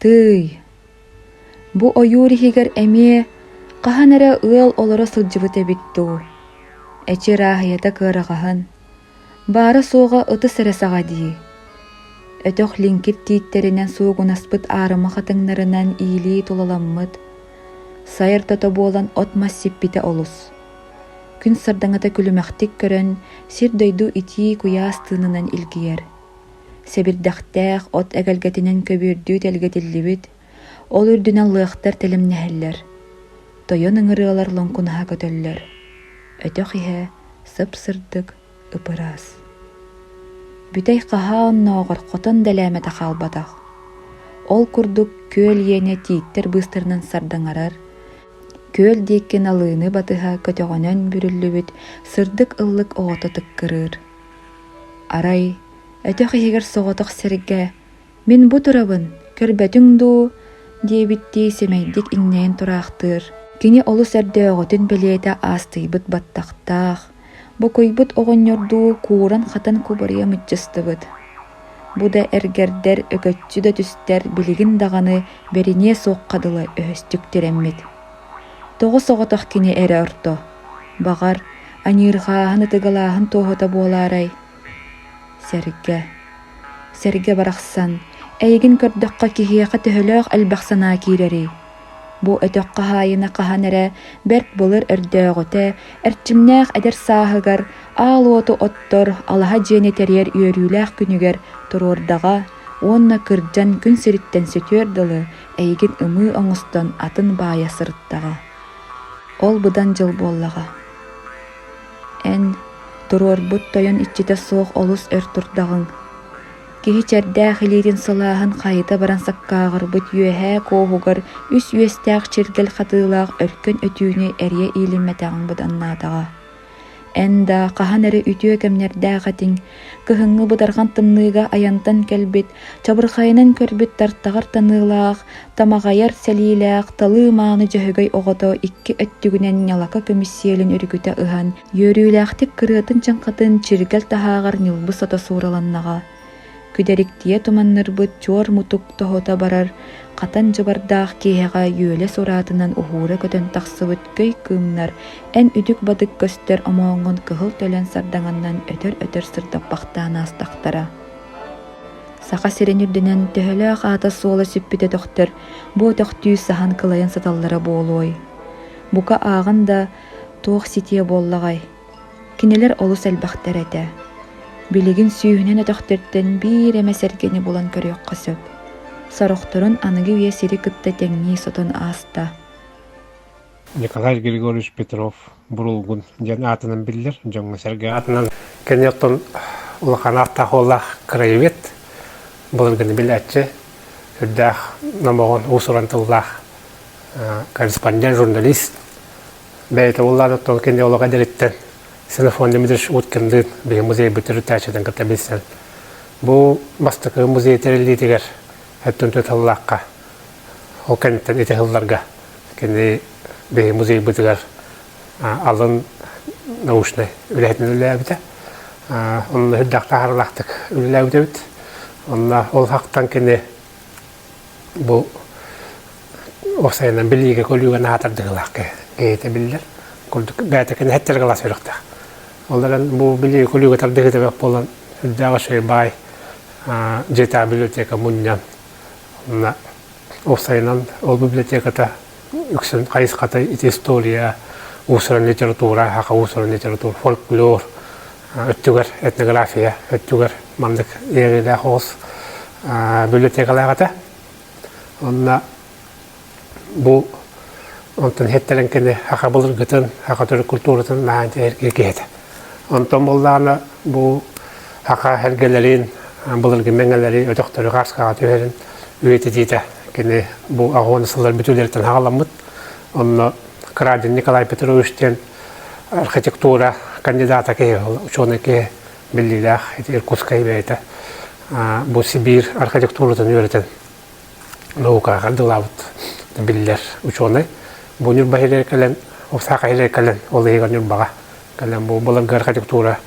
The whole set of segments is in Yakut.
Тыый, бу ойуур иһигэр эмиэ хаһан эрэ ыал олоро сылдьыбыт эбит дуу, эчи ырааһыйата кыараҕаһын, баара-суоҕа ытыс эрэ саҕа дии. Өтөх лиҥкир тииттэринэн суугунаспыт аарыма хатыҥнарынан иилии тулаламмыт, сайар тото буолан от-мас сиппитэ олус. Күн сардаҥата күлүмэхтик көрөн, сир-дойду итии куйаас тыынынан илгийэр. Сэбирдэхтээх от эгэлгэтинэн көбүөрдүү тэлгэтиллибит, ол үрдүнэн лыахтар тэлимнэһэллэр, тойон ыҥырыалар лоҥкунаһа көтөллөр, өтөх иһэ сып-сырдык, ып-ыраас. Бүтэй хаһаа оннооҕор хотон да элээмэтэ хаалбатах. Ол курдук күөл иэнэ тииттэр быыстарынан сардаҥарар, күөл диэки налыыны батыһа көтөҕөнөн бүрүллүбүт сырдык ыллык оҕото тыккырыыр. Арай, өтөх иһигэр соҕотох сиргэ «Мин бу турабын, көрбөтүҥ дуу?» диэбиттии сэмэйдик иҥнэйэн тураахтыыр. Кини олус өрдөөҕүтүн бэлиэтэ аастыйбыт баттахтаах, бокуйбут оҕонньордуу кууран-хатан кубарыйа мыччыстыбыт. Бу да эргэрдэр, өкөччү да түстэр билигин даҕаны бэриниэ суохха дылы өһөстүк тирэммит. Тоҕо соҕотох кини эрэ орто, баҕар, аньыырҕааһын ытыгылааһын туоһута буолаарай? Сэргэ, сэргэ барахсан, эйигин көрдөххө киһиэхэ төһөлөөх элбэх санаа киирэрий? Бу өтөх хаһаайына хаһан эрэ бэрт былыр өрдөөҕүтэ эрчимнээх эдэр сааһыгар аал уоту оттор алаһа дьиэни тэрийэр үөрүүлээх күнүгэр туруордаҕа уонна кырдьан күн сириттэн сүтүөр дылы эйигин ымыы оҥостон атын баайа сырыттаҕа. Ол быдан дьыл буоллаҕа. Эн туруорбут тойон иччитэ суох олус өр турдаҕыҥ. Киһи чэрдээх илиитин сылааһын хайыта баран саккааҕырбыт үөһээ куоһугар үс үөстээх чиргэл хатыылаах өркөн өтүүнү эрийэ иилиммэтэҕиҥ быданнаатаҕа. Эн да хаһан эрэ үтүө кэмнэрдээх этиҥ, кыһыҥҥы бытарҕан тымныыга айантан кэлбит, чабырҕайынан көрбүт тартаҕар таныылаах, тамаҕайар сэлиилээх талыы мааны дьөһөгөй оҕото икки өттүгүнэн ньалака көмүс сиэлин өрүкүтэ ыһан, үөрүүлээхтик кырыатын чаҥхатын чиргэл таһааҕар ньылбы сото суураланнаҕа. Күдэриктийэ туманнырбыт чуор мутук тоһута барар хатан дьыбардаах киэһэҕэ үөлэс ураатынан уһуура көтөн тахсыбыт көй кыымнар эн үдүк-бадык көстөр омооҥҥун кыһыл төлөн сардаҥаннан өтөр-өтөр сырдаппахтаан аастахтара. Саха сирин үрдүнэн төһөлөөх аата-суола сүппүт өтөхтөр бу өтөхтүү саһан кылайан сыталлара буолуой? Бука ааҕан да туох ситиэ буоллаҕай? Кинилэр олус элбэхтэр этэ. Билигин сүүһүнэн өтөхтөртөн биир эмэ сэргэни булан көрүөххэ сөп. Сорохторун аныгы үйэ сири кытта тэҥнии сотон ааста. Николай Григорьевич Петров Бурулгун диэн аатынан биллэр, дьоҥҥо-сэргэ аатынан. Кини оттон улахан ааттаах уоллаах краевед, былыргыны билээччи, сүрдээх номоҕон уус-уран тыллаах корреспондент, журналист. Бэйэтэ уоллаан оттон кини олох эдэриттэн Ксенофон Дмитриевич Уткинныын биһи музейбыт төрүттээччитин кытта билсэн бу бастакы музей тэриллиитигэр өттүн туталлаахха ол кэнниттэн ити сылларга кини биһи музейбытыгар алын научнай үлэһитин үлэлээбитэ. Онно үрдээх таһаарыылаахтык үлэлээбит эбит. Онно ол хактан кини бу уопсайынан билиигэ-көрүүгэ наһаа киһитэ биллэр. Курдук бэйэтэ кини хэттэр кылаас үөрэхтээх. Ол эрэн бу билиигэ-көрүүгэ тардыһыыта бэрт буолан үрдээх үчүгэй баай дьиэтээҕи библиотека мунньан онно уопсайынан ол библиотеката үксүн хайысхата ити история, уус-уран литература, саха уус-уран литература, фольклор өттүгэр, этнография өттүгэр маннык иэриилээх оҕус библиотекалаах этэ. Онно бу онтон иһиттэрин кини саха былыргытын, саха төрүт культуратын наһаа интэриэһиргиир киһи этэ. Онтон буоллаҕына бу саха эргэлэрин, былыргы мэҥэлэри, өтөхтөрү хааскаҕа түһэрин үйэтитиитэ кини бу аҕыс сыллар бүтүүлэриттэн хаҕаламмыт. Онно Крадин Николай Петрович диэн архитектура кандидата киһи, ученый киһи биллиилээх ити Иркутскай бэйэтэ бу Сибиир архитектуратын үөрэтэн наукаҕа хардыылаабыт биллэр учуонай. Бу Ньурба иһигэр кэлэн, Саха иһигэр кэлэн, ол иһигэр Ньурбаҕа кэлэн бу былыргы архитектура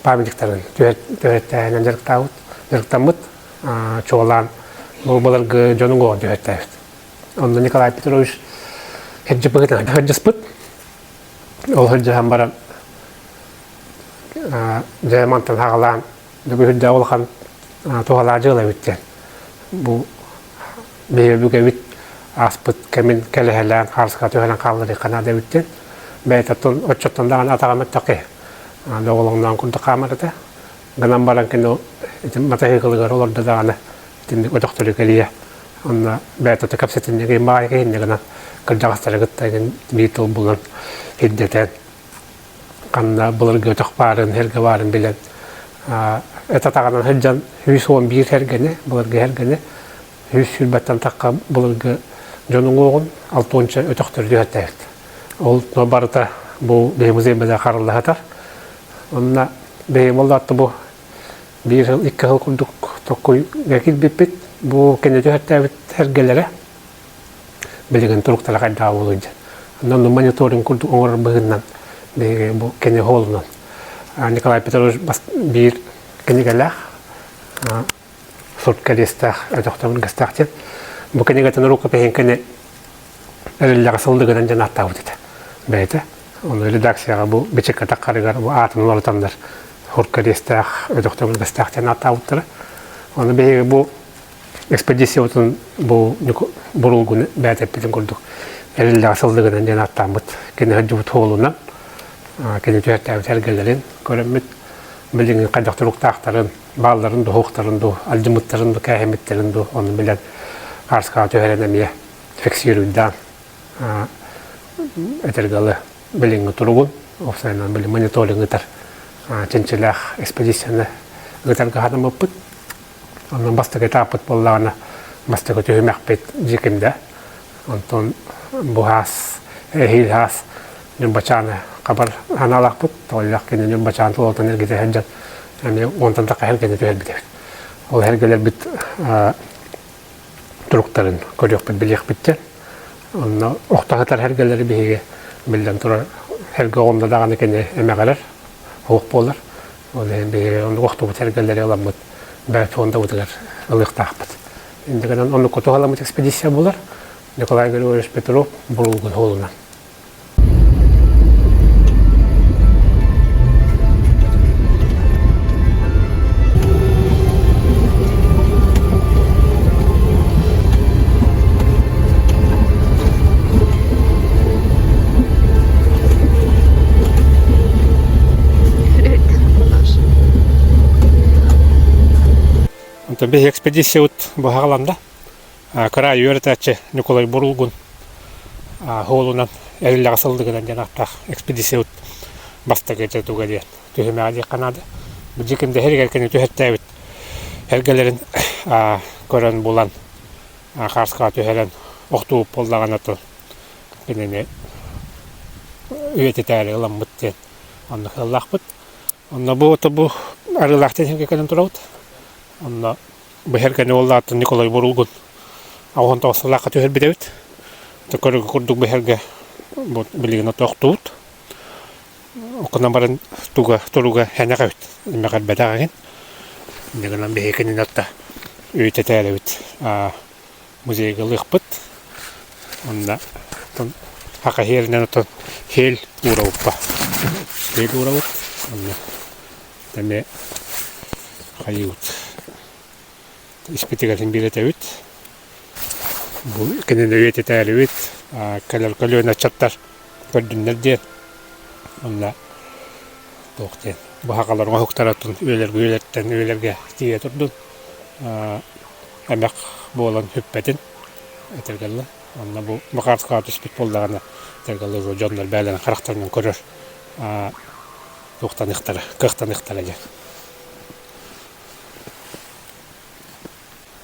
памятниктарын түһэртээһинэн дьарыктаабыт, дьарыктаммыт. Чуолаан Былыргы дьонуҥ оҕо түһэртээбит. Онно Николай Петрович сылдьыбытынан сылдьыспыт. Ол сылдьыһан баран дьэ мантан хаҕалаан бүгүһүрдээх улахан туһалаах дьыала эбит диэн. Бу биһиги ааспыт кэмин кэлэһэлээн хаарыска түһэрэн хаалларыахха наада эбит диэн. Бэйэтэ оччоттон даҕаны атаҕам өттөккө доҕолоҥноон курдук хаамар этэ. Гынан баран кини ити матаһыыкылыгар олордо даҕаны итинник өтөхтөрү кэлиэ. Онно бэйэтэ кэпсэтинньигин баҕайы киһинньэ гынан кырдьаҕастары кытта биир тыл булан ирдэтэн ханна былыргы өтөх баарын, эргэ баарын билэн эт атаҕынан сылдьан 111 эргэни, былыргы эргэни 120-тэн тахха былыргы дьон уҥуоҕун алтуонча өтөхтөрү түһэртээбит. Ол барыта бу биһи музейбыда хараллаһатар. Онно бэйэм оллаатта бу биир сыл, икки сыл курдук токкуйга киирбиппит. Бу кэннэ түһэртээбит эргэлэрэ билигин туруктара хайдаҕа буолуой диэн. Онон мониторинг курдук оҥорор быһыынан биһиги бу кини холунан Николай Петрович биир кинигэлээх сурт кэриэстээх өтөхтөбүлгэстээх диэн бу кинигэтин рукопиһин кини эриллэҕэ сылдыгынан дьон ааттаабыт этэ бэйэтэ ону редакцияҕа бу бичиккэ таххарыгар бу аатын уларытаннар сурт кэриэстээх өтөхтөбүлгэстээх диэн ааттаабыттара ону биһиги бу экспедициябытын бу бурулгуну бэйэтэ эппитин курдук эриллэҕэ сылдыгынан диэн ааттааммыт кини сылдьыбыт суолунан кини түһэртээбит эргэлэрин көрөммүт билигин хайдах туруктаахтарын баалларын дуһуохтарын дуу алдьымыттарын дуу кээһэммиттэрин дуу ону билэн хаарскаҕа түһэрэн эмиэ фиксируйдаан этэргэ дылы билиҥҥи туругун уопсайынан били мониторинг ыытар чинчилээх экспедицияны ыытарга хатаммыппыт Онон бастакы этаппыт буоллаҕына, бастакы түһүмэхпит Дьикимдэ. Онтон бу хаас, эһиил хаас Ньурбачааны хабар санаалаахпыт. Тоҕоллох кини Ньурбачаан тулатан эргитэ сылдьан эмиэ уонтан тахха эргэни түһэрбит эбит. Ол эргэлэрбит туруктарын көрүөхпүт, билиэхпит диэн. Онно охто сытар эргэлэри биһиги биллэн турар эргэ оҕонно даҕаны кини эмэҕирэр, оһох буолар. Ол иһин биһиги оннук охтубут сэргэлэри ыламмыт бэт фондабытыгар ылыахтаахпыт. Инде гынан оннукка туһаламмыт экспедиция буолар. Николай Григорьевич Петров Бурулгун холунан. Онтон биһи экспедициябыт быһаҕаланна. Кыраайы үөрэтээччи Ньукулай Бурулгун суолунан эриллэҕэ сылдыгынан диэн ааттаах экспедициябыт бастакы туга диэн түһүмэҕэ диэххэ наада. Бу дьикимдэ иһигэр кини түһэртээбит эргэлэрин көрөн булан хааскаҕа түһэрэн охтубут буоллаҕына кинини үйэтитээри ыламмыт диэн онно сыаллаахпыт. Онно бу бу Арыылаах диэн кэлэн турабыт. Онно бу эргэни уоллааттан Николай Бурулгун 19 сыллаахха түһэрбит эбит. Көрүгү курдук бу эргэ бу билигин отоохтуут. Окунан баран туга туруга хэнэх эбит. Эмэҕэрбэтэх эҥин. Инньэ гынан биһиги кинини отта үйэтитээрэбит. Музейга ылыахпыт. Онно саха сиэринэн отон сиэл уурабыппа. Сиэл уурабыт. Онно эмиэ хайыыбыт. Испитигэр син биэрэтэбит. Бу кинини үйэтитээрибит. Кэлэр көлүөнэ ыччаттар көрдүннэр диэн. Онно туох диэн бу сахалар оҥоһуктара үйэлэргэ үйэлэртэн үйэлэргэ тиийэ турдун. Эмэх буолан сүппэтин этэргэ дылы. Онно бу Макарскаҕа түспүт буоллаҕына этэргэ дылы дьоннор бэйэлэрин харахтарынан көрөр туохтаныахтара, кыахтаныахтара диэн.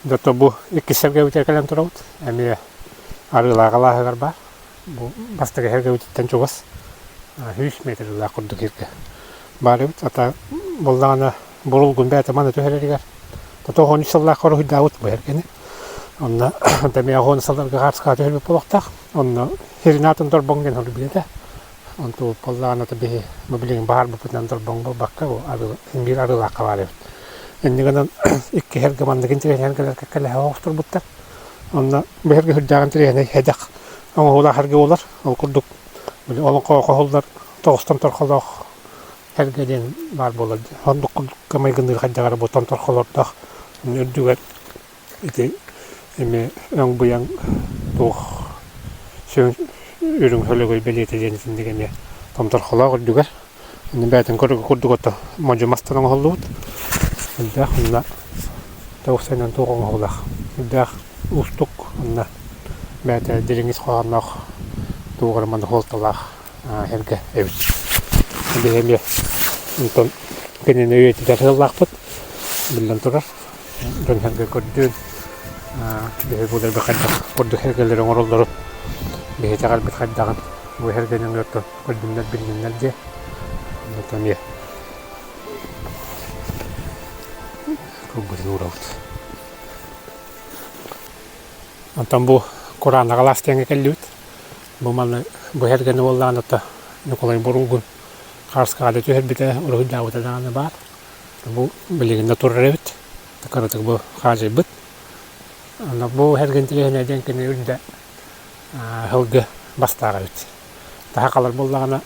Зато бу иккис сэргэбитигэр кэлэн турабыт. Эмиэ Арыылаах алааһыгар баар. Бу бастакы сэргэбититтэн чугас 100 метрлээх курдук сиргэ баар эбит. Ата буоллаҕына Бурулгун бэйэтэ маны түһэрэригэр тото 13 сыллаах хоруһуйдаабыт бу эргэни. Онно эмиэ 10 сылларга хаарскаҕа түһэрбит буолуохтаах. Онно сирин аатын Дорбоҥ диэн хоруйбут этэ. Онтубут буоллаҕына биһи бу билигин баһаарбыппытынан Дорбоҥ буолбакка бу биир арыылаахха баар эбит. Инньэ гынан икки эргэ маннык интэриэһинэй эргэлэр кэккэлэһэ оҕустарбыттар. Онно бу эргэ сүрдээҕин интэриэһинэй сэдэх оҥоһуулаах эргэ буолар. Ол курдук били олоҥхо хоһуллар тоҕустан торхолоох эргэ диэн баар буолар. Оннук курдукка майгынныыр хайдах эрэ бу томторхолордоох үрдүгэр ити эмиэ өҥ-быйаҥ туох сүҥ үрүҥ хөлөгөй бэлиэтэ диэн итинник эмиэ томторхолоох үрдүгэр Онно бэйэтин курдук ото модьу мастан оҥоһуллубут. Элбэх онно тоҕус туох оҥоһуулаах. Элбэх уустук онно бэйэтэ дириҥ ис хоһоонноох туох эрэ манна суолталаах эргэ эбит. Биһи эмиэ онтон кинини үйэтитэр сыаллаахпыт. Биллэн турар, дьон сэргэ көрдүүн биһи буоларбыт хайдах курдук эргэлэри оҥороллорун биһи итэҕэлбит хайдаҕын бу эргэни оттон көрдүннэр биллиннэр диye эмиэ кылбытын уурабыт. Онтон бу кураанах алаас диэҥҥэ кэллибит. Бу манна бу эргэни буоллаҕына ото Ньукулай Бурулгун хаарскаҕа түһэрбитэ, уруһуйдаабыта даҕаны баар. Бу билигин да турар эбит. Кыратык бу хаадьайбыт. Онно бу эргин тириэһинэ диэн кини үрдэ сылгы бастаах эбит. Таһа халар буоллаҕына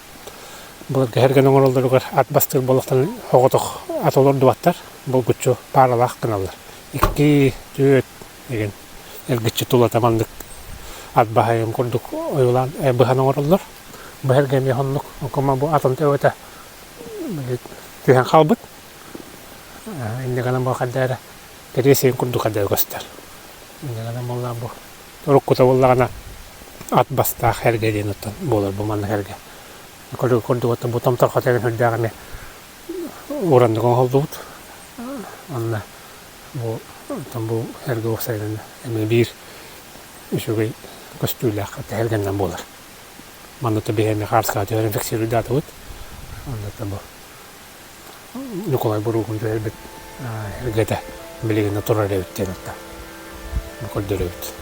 былыргы эргин оҥороллоругар ат бастыыр буоллахтарын оҕотох ат олордубаттар, булгуччу пааралаах гыналлар. Икки, түөрт деген эргиччи тулата маннык ат баһайын курдук ойуулаан быһан оҥороллор. Бу эргэ эмиэ оннук. Окума бу атын төбөтө түһэн хаалбыт. Инньэ гынан бу хайда эрэ кэриэс курдук хайда көстөр. Инньэ гынан буоллаҕа бу уруккута буоллаҕына ат бастаах эргэ диэн оттон буолар бу маннык эргэ. Курдук курдук оттон бу томторхо тэҥин сүрдээх эмиэ ураннык оҥоһуллубут. Онно бу оттон бу эргэ уопсайынан эмиэ биир үчүгэй көстүүлээх тэһэргэннэн буолар. Манна то биһи эмиэ хаарскаҕа түһэрэн фиксируйдаатыбыт. Онно бу Ньукулай Буруукун түһэрбит эргэтэ билигин да турар эбит диэн этэ. Бу көрдөрөбүт.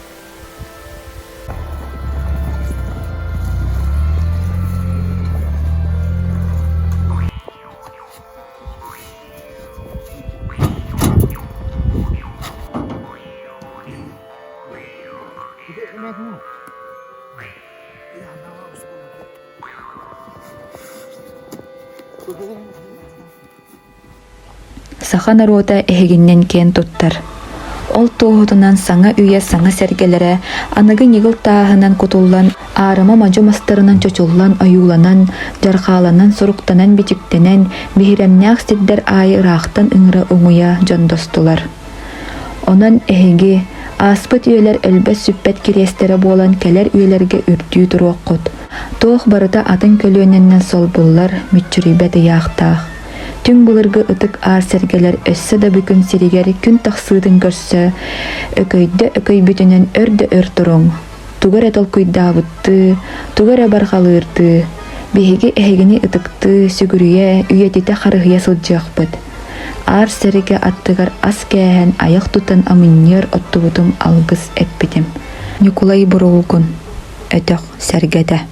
Саха норуота эһигиннэн киэн туттар. Ол туоһутунан саҥа үйэ саҥа сэргэлэрэ аныгы ньыгыл тааһынан кутуллан, аарыма модьу мастарынан чочуллан ойууланан, дьархааланан суруктанан-бичиктэнэн, биһирэмнээх сирдэр аайы ыраахтан ыҥыра уҥуйа дьондостулар. Онон эһиги, ааспыт үйэлэр өлбөт-сүппэт кириэстэрэ буолан кэлэр үйэлэргэ үрдүү туруоххут. Туох барыта атын көлүөнэннэн солбуллар, мүччүрүйбэт ыйаахтаах. Түҥ былыргы ытык аар сэргэлэр өссө да бүкүн сиригэр күн тахсыытын көрсө, өкөйдө өкөйбүтүнэн өр да өр туруҥ. Тугу эрэ толкуйдаабыттыы, тугу эрэ барҕалыырдыы, биһиги эһигини ытыктыы, сүгүрүйэ, үйэтитэ харыһыйа сылдьыахпыт. Аар сэргэ аттыгар ас кээһэн айах тутан амынньыар оттубутум алгыс эппитим. Ньукулай Буругукун, өтөх сэргэтэ.